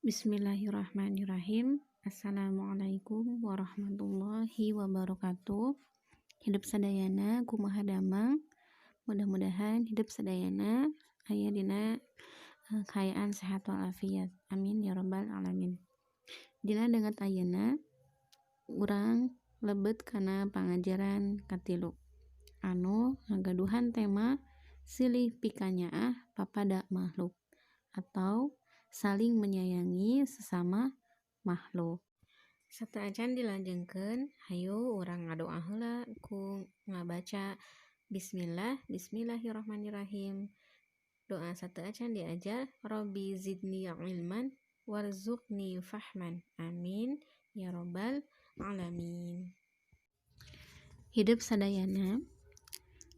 Bismillahirrahmanirrahim. Assalamualaikum warahmatullahi wabarakatuh. Hidup sadayana kumaha damang. Mudah-mudahan hidup sadayana aya dina kaayaan sehat walafiat. Amin ya rabbal alamin. Dina danget ayeuna urang lebet kana pangajaran katilu anu ngagaduhan tema silih pikanyaah papada makhluk atau saling menyayangi sesama makhluk. Sateuacan dilajengkeun, hayu urang ngadoa heula ku ngabaca bismillah, bismillahirrahmanirrahim. Doa sateuacan diajar, Rabbi zidni ilman warzuqni fahman. Amin ya rabbal alamin. Hidup sadayana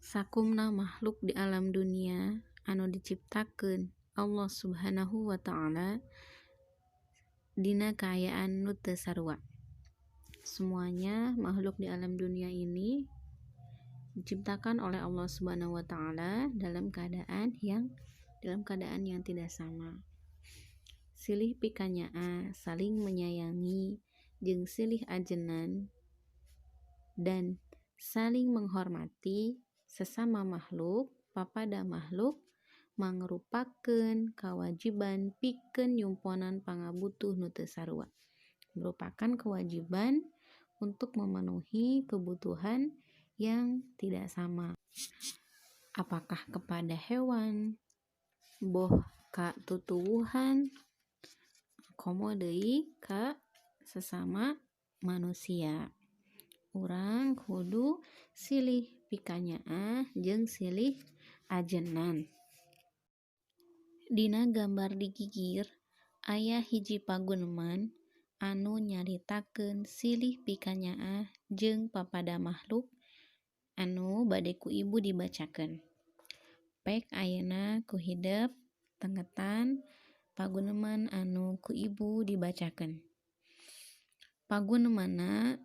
sakumna makhluk di alam dunia anu diciptakeun Allah Subhanahu wa ta'ala dina kaayaan nu teu sarua. Semuanya makhluk di alam dunia ini diciptakan oleh Allah Subhanahu wa ta'ala dalam keadaan yang tidak sama. Silih pikanyaah, saling menyayangi, jeung silih ajenan dan saling menghormati sesama makhluk papada makhluk mangrupakeun kewajiban pikeun nyumponan pangabutuh nu teu sarua. Merupakan kewajiban untuk memenuhi kebutuhan yang tidak sama. Apakah kepada hewan, boh ka tutuwuhan, komo deui ka sesama manusia. Urang kudu silih pikanyaah jeung silih ajenan. Dina gambar di gigir aya hiji paguneman anu nyaritakeun silih pikanyaah jeung papada makhluk anu bade ku ibu dibacakeun. Pek ayeuna ku hidep tengetan paguneman anu ku ibu dibacakeun. Pagunemanna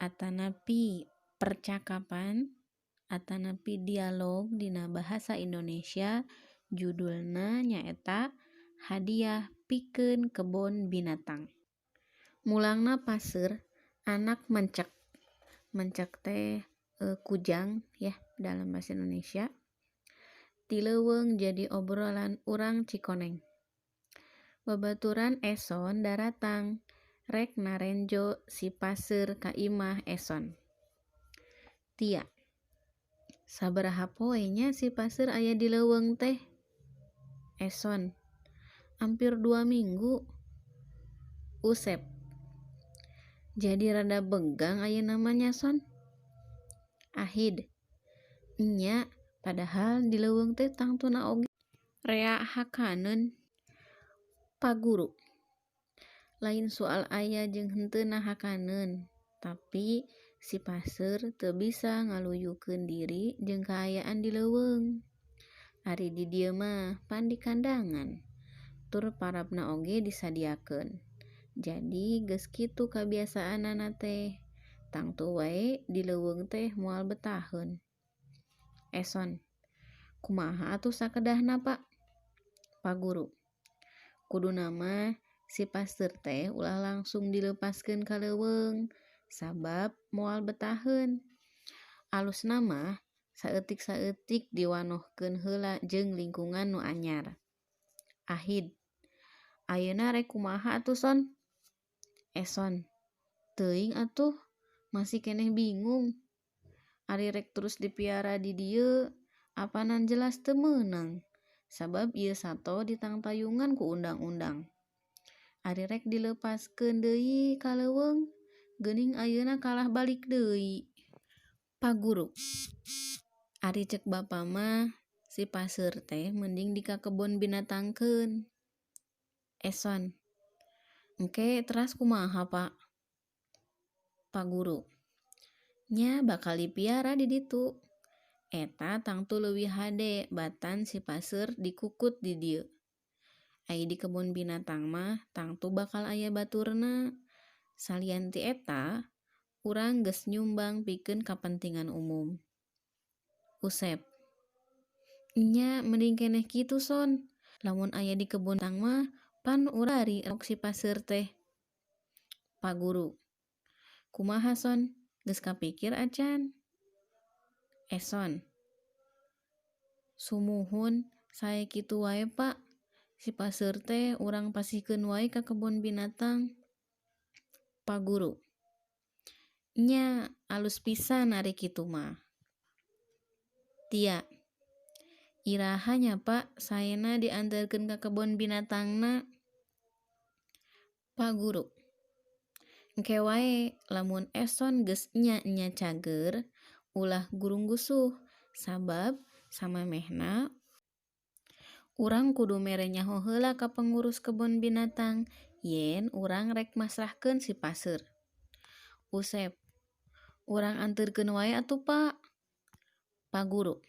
atanapi percakapan atanapi dialog dina bahasa Indonesia judulna nyaeta Hadiah Pikeun Kebon Binatang. Mulangna paseur anak mencek. Mencek teh kujang ya dalam bahasa Indonesia. Ti leuweung jadi obrolan urang Cikoneng. Babaturan Eson daratang rek narenjo si paseur ka imah Eson. Tia, sabaraha poe nya si paseur aya di leuweung teh? Eson, hampir 2 minggu. Usep, jadi rada begang ayeuna mah nya Son. Ahid, nya padahal di leuweung teh tangtuna oge rea hakaneun. Paguru, lain soal aya jeung henteuna hakaneun, tapi si paseur teu bisa ngaluyukeun diri jeung kaayaan di leuweung. Ari di dieu mah pan di kandangan, tur parabna oge disadiakeun. Jadi geus kitu kabiasaanana teh, tangtu wae di leuweung teh moal betaheun. Eson, kumaha atuh sakedahna Pak? Paguru, kuduna mah si paseur teh ulah langsung dilepaskeun ka leuweung, sabab moal betaheun. Alusna mah saeutik-saeutik diwanohkeun heula jeung lingkungan nu anyar. Ahid, ayeuna rek kumaha atuh Son? Eson, teuing atuh, masih keneh bingung. Ari rek terus dipiara di dieu, apanan jelas teu meunang, sabab ieu sato ditangtayungan ku undang-undang. Ari rek dilepaskeun deui ka leuweung, geuning ayeuna kalah balik deui. Paguru, ari cek bapa mah si paseur teh mending di ka kebon binatangkeun. Eson, engke teras kumaha Pak? Paguru, nya bakal dipiara di ditu. Eta tangtu leuwih hade batan si paseur dikukut di dieu. Ai di kebon binatang mah tangtu bakal aya baturna. Salian ti eta, urang geus nyumbang pikeun kapentingan umum. Usep, nya mending keneh kitu Son. Lamun aya di kebon binatang mah Pan urang ari si paseur teh. Pa guru. Kumaha Son? Geus kapikir acan? Eson. Sumuhun sae kitu wae Pak. Si paseur teh urang pasihkeun wae ka kebon binatang. Pa guru. Nya alus pisan ari kitu mah. Tia. Iraha nya Pak saena dianterkeun ka kebon binatangna. Pa guru. Engke wae lamun Eson geus nya-nya cager ulah gurunggusuh sabab samemehna urang kudu mere nyaho heula ka pengurus kebon binatang yen urang rek masrahkeun si paseur. Usep. Urang anterkeun wae atuh Pak. Pa guru.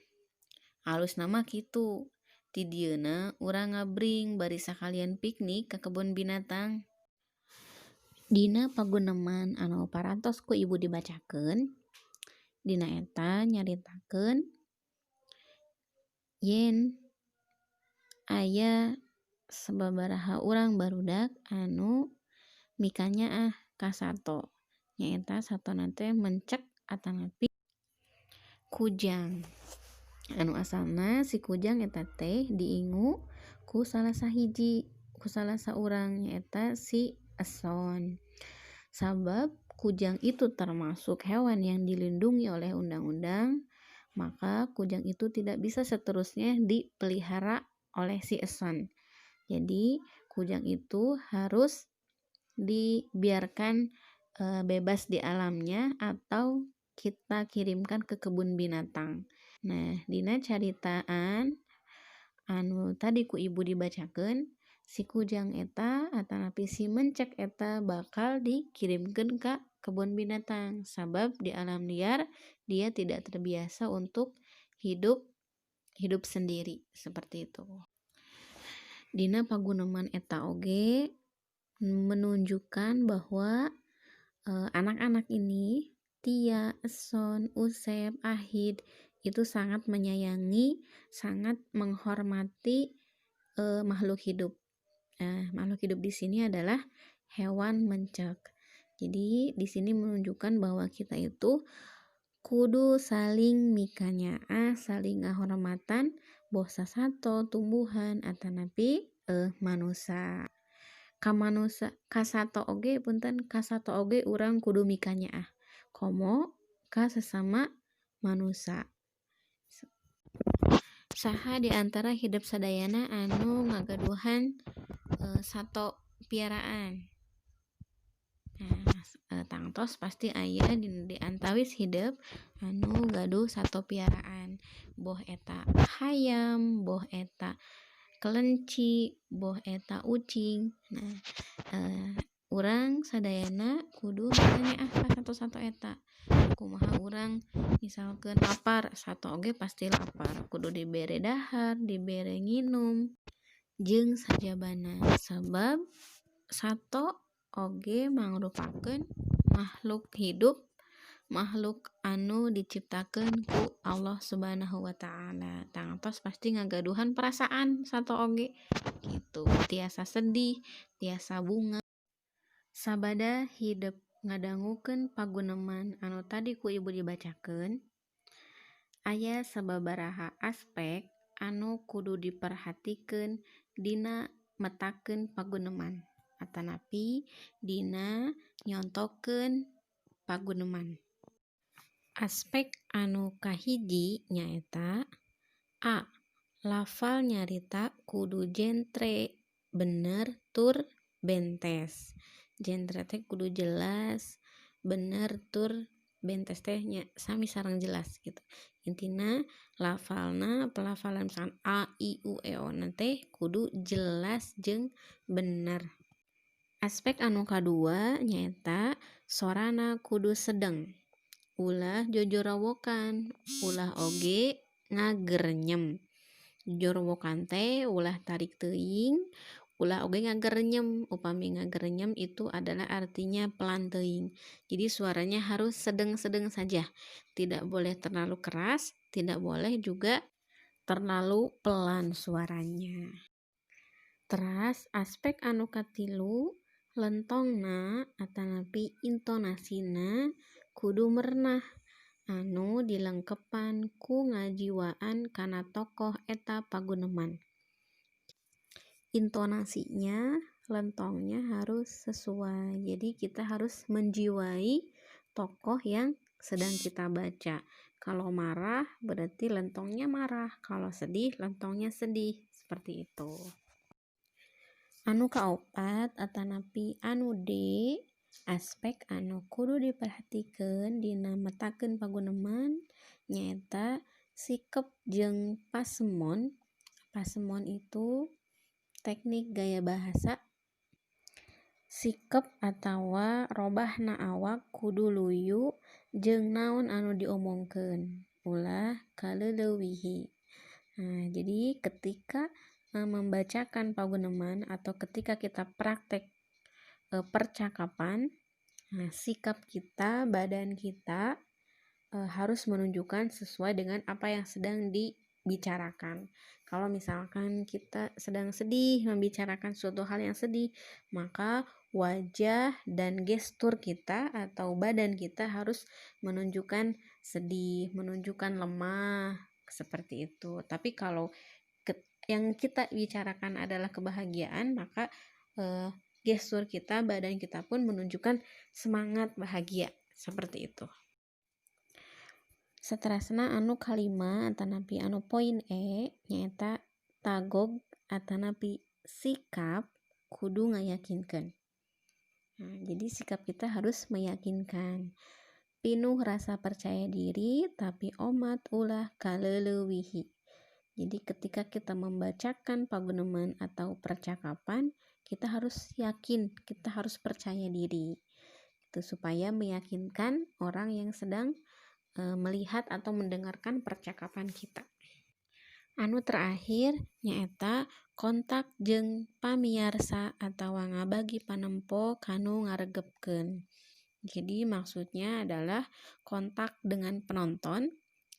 Alusna mah kitu. Ti dieuna urang ngabring bari sakalian piknik ka kebon binatang. Dina paguneman anu parantos ku ibu dibacakeun, dina eta nyaritakeun yen aya sababaraha urang barudak anu mikanyaah ka sato. Nyaeta satona teh mencek atanapi kujang. Anu asalna si kujang eta teh diingu ku salah sahiji, ku salah saurang nyaeta si Eson. Sabab kujang itu termasuk hewan yang dilindungi oleh undang-undang, maka kujang itu tidak bisa seterusnya dipelihara oleh si Eson. Jadi kujang itu harus dibiarkan bebas di alamnya atau kita kirimkan ke kebun binatang. Nah, dina caritaan anu tadi ku ibu dibacakeun, si kujang eta atanapi si mencek eta bakal dikirimkeun ka kebun binatang sabab di alam liar dia tidak terbiasa untuk hidup sendiri seperti itu. Dina paguneman eta oge menunjukkan bahwa anak-anak ini Tia, Eson, Usep, Ahid itu sangat menyayangi, sangat menghormati makhluk hidup. Nah, makhluk hidup di sini adalah hewan mencek. Jadi di sini menunjukkan bahwa kita itu kudu saling mikanyaah, saling ngahormatan boh sasato, tumbuhan atanapi manusa. Ka manusa kasato oge punten kasato oge urang kudu mikanyaah. Komo ka sesama manusa. Saha di antara hidup sadayana anu ngagaduhan sato piaraan. Nah, tangtos pasti aya di antawis hidup anu gaduh sato piaraan. Boh eta hayam, boh eta kelenci, boh eta ucing. Nah, urang sadayana kudu nanya ka sato-sato eta. Kumaha urang misalkeun lapar, sato oge pasti lapar, kudu dibere dahar, dibere nginum jeung sajabana. Sabab sato oge mangrupakeun makhluk hidup, makhluk anu diciptakeun ku Allah Subhanahu wa taala. Tangtos pasti ngagaduhan perasaan sato oge gitu. Tiasa sedih, tiasa bunga. Sabada hidep ngadangukeun paguneman anu tadi ku ibu dibacakeun, aya sababaraha aspek anu kudu diperhatikeun dina metakeun paguneman atanapi dina nyontokeun paguneman. Aspek anu kahiji nyaeta a. Lafal nyarita kudu jentre, bener tur bentes. Jentre teh kudu jelas, bener tur bentes teh nya sami sareng jelas gitu. Intina lafalna pelafalan misalkan a i u e o na teh kudu jelas jeung bener. Aspek anu kadua nyaeta sorana kudu sedeng. Ulah jojorowokan, ulah oge ngagernyem. Jojorowokan teh ulah tarik teuing, ulah oge ngagernyem. Upami ngagernyem itu adalah artinya pelan teuing. Jadi suaranya harus sedeng-sedeng saja. Tidak boleh terlalu keras, tidak boleh juga terlalu pelan suaranya. Teras aspek anu katilu, lentongna atanapi intonasina kudu merenah anu dilengkepan ku ngajiwaan kana tokoh eta paguneman. Intonasinya, lentongnya harus sesuai. Jadi kita harus menjiwai tokoh yang sedang kita baca. Kalau marah berarti lentongnya marah, kalau sedih lentongnya sedih, seperti itu. Anu kaopat atanapi anu D, aspek anu kudu diperhatikeun dina metakeun paguneman nyaeta sikep jeung pasemon. Pasemon itu teknik gaya bahasa. Sikep atawa robahna awak kudu luyu jeung naon anu diomongkeun, ulah kaleulewihi. Nah, jadi ketika membacakan paguneman atau ketika kita praktek percakapan, nah, sikap kita, badan kita harus menunjukkan sesuai dengan apa yang sedang dibicarakan. Kalau misalkan kita sedang sedih membicarakan suatu hal yang sedih, maka wajah dan gestur kita atau badan kita harus menunjukkan sedih, menunjukkan lemah, seperti itu. Tapi kalau yang kita bicarakan adalah kebahagiaan, maka gestur kita, badan kita pun menunjukkan semangat bahagia, seperti itu. Seterusna anu kalima atanapi anu poin E nyaeta tagog atanapi sikap kudu ngayakinkeun. Nah, jadi sikap kita harus meyakinkan. Pinuh rasa percaya diri tapi omat ulah kaleulewihi. Jadi ketika kita membacakan paguneman atau percakapan, kita harus yakin, kita harus percaya diri. Itu supaya meyakinkan orang yang sedang melihat atau mendengarkan percakapan kita. Anu terakhir nyaeta kontak jeung pamiarsa atawa ngabagi panempo kanu ngaregepkeun. Jadi maksudnya adalah kontak dengan penonton.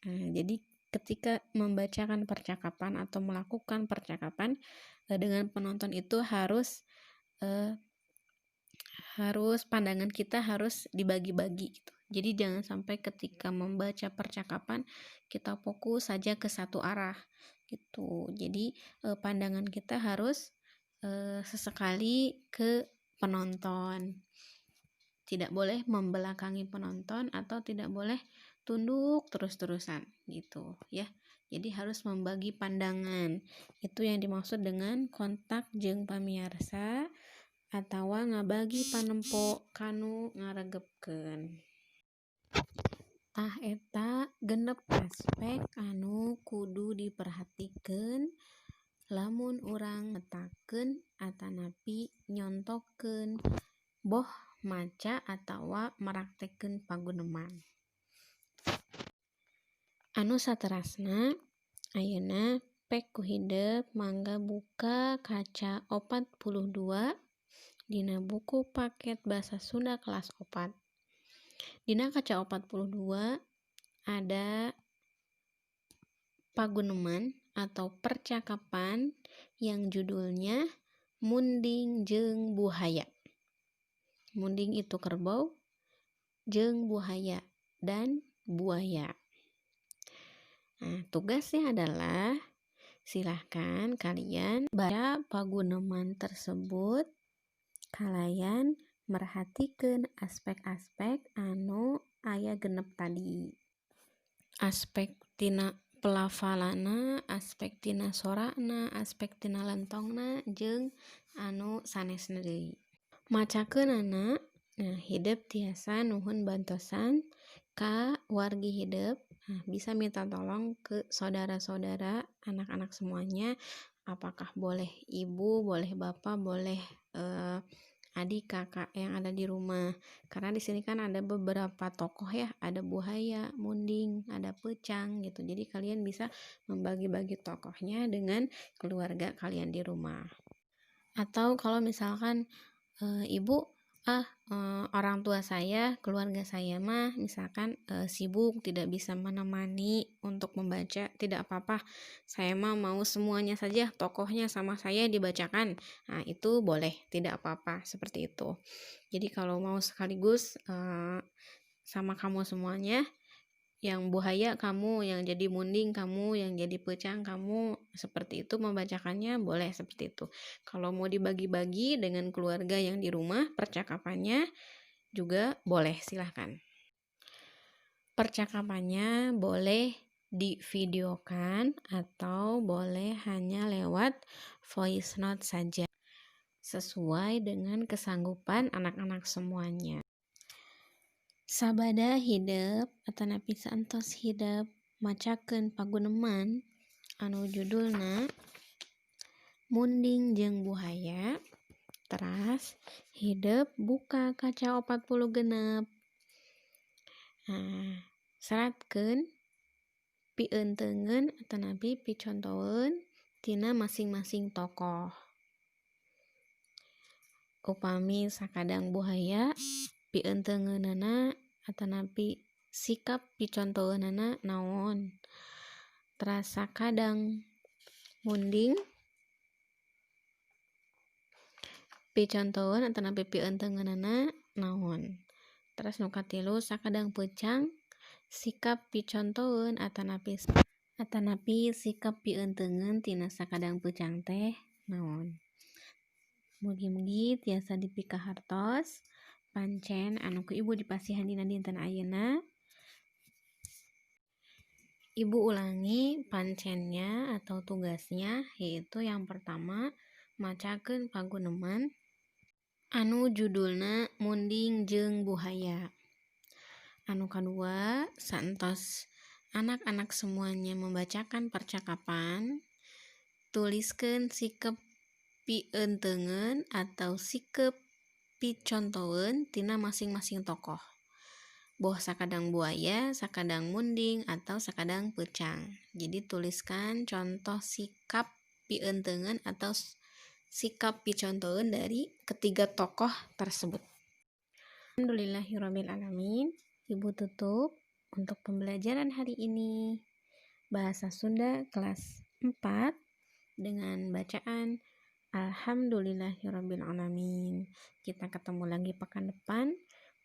Nah, jadi ketika membacakan percakapan atau melakukan percakapan dengan penonton itu harus pandangan kita harus dibagi-bagi gitu. Jadi jangan sampai ketika membaca percakapan kita fokus saja ke satu arah gitu. Jadi pandangan kita harus sesekali ke penonton. Tidak boleh membelakangi penonton atau tidak boleh tunduk terus-terusan gitu ya. Jadi harus membagi pandangan. Itu yang dimaksud dengan kontak jeung pamiarsa atawa ngabagi panempo kanu ngaregepkeun. Tah eta genep aspek anu kudu diperhatikeun lamun urang metakeun atanapi nyontokeun boh maca atawa meraktekeun paguneman. Anu saterasna ayeuna pek ku hidep mangga buka kaca 42 dina buku paket Basa Sunda kelas 4. Dina kaca 42 ada paguneman atau percakapan yang judulnya Munding jeung Buhaya. Munding itu kerbau, jeung buhaya dan buaya. Nah, tugasnya adalah silahkan kalian baca paguneman tersebut, kalian merhatikan aspek-aspek anu aya genep tadi. Aspek tina pelafalana, aspek tina sorana, aspek tina lentongna, jeung anu sanesna deui. Macakeunana, nah hidep tiasa nuhun bantosan ka wargi hidep. Nah, bisa minta tolong ke saudara-saudara, anak-anak semuanya, apakah boleh ibu, boleh bapak, boleh adik, kakak yang ada di rumah. Karena di sini kan ada beberapa tokoh ya, ada buhaya, munding, ada pecang gitu. Jadi kalian bisa membagi-bagi tokohnya dengan keluarga kalian di rumah. Atau kalau misalkan ibu, Orang tua saya, keluarga saya mah misalkan, sibuk tidak bisa menemani untuk membaca, tidak apa-apa, saya mah mau semuanya saja, tokohnya sama saya dibacakan. Nah, itu boleh, tidak apa-apa, seperti itu. Jadi kalau mau sekaligus, sama kamu semuanya, yang buhaya kamu, yang jadi munding kamu, yang jadi peucang kamu, seperti itu membacakannya boleh seperti itu. Kalau mau dibagi-bagi dengan keluarga yang di rumah, percakapannya juga boleh, silahkan. Percakapannya boleh divideokan atau boleh hanya lewat voice note saja, sesuai dengan kesanggupan anak-anak semuanya. Sabada hidep atanapi saentos hidep macakeun paguneman anu judulna Munding jeung Buhaya, teras hidep buka kaca 46. Nah, seratkeun pieunteungeun atanapi picontoeun tina masing-masing tokoh. Upami sakadang buhaya pieunteungeunana atanapi sikap picontoeunana naon. Teras sakadang munding picontoeun atanapi pieunteungeunana naon. Teras nu katilu sakadang peucang sikap picontoeun atanapi sikap pieunteungeun tina sakadang peucang teh naon. Mugi-mugi tiasa dipikahartos pancen anu ku ibu dipasihan dina dinten ayeuna. Ibu ulangi pancennya atau tugasnya, yaitu yang pertama macakeun paguneman anu judulna Munding jeung Buhaya. Anu kadua, saentos anak-anak semuanya membacakan percakapan, tuliskeun sikep pieunteungeun atau sikep picontoeun tina masing-masing tokoh. Boh sakadang buaya, sakadang munding, atau sakadang peucang. Jadi tuliskan contoh sikap pieunteungeun atau sikap picontoeun dari ketiga tokoh tersebut. Alhamdulillahirabbil alamin. Ibu tutup untuk pembelajaran hari ini Bahasa Sunda kelas 4 dengan bacaan Alhamdulillahirabbil alamin. Kita ketemu lagi pekan depan.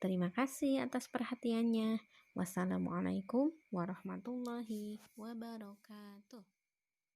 Terima kasih atas perhatiannya. Wassalamualaikum warahmatullahi wabarakatuh.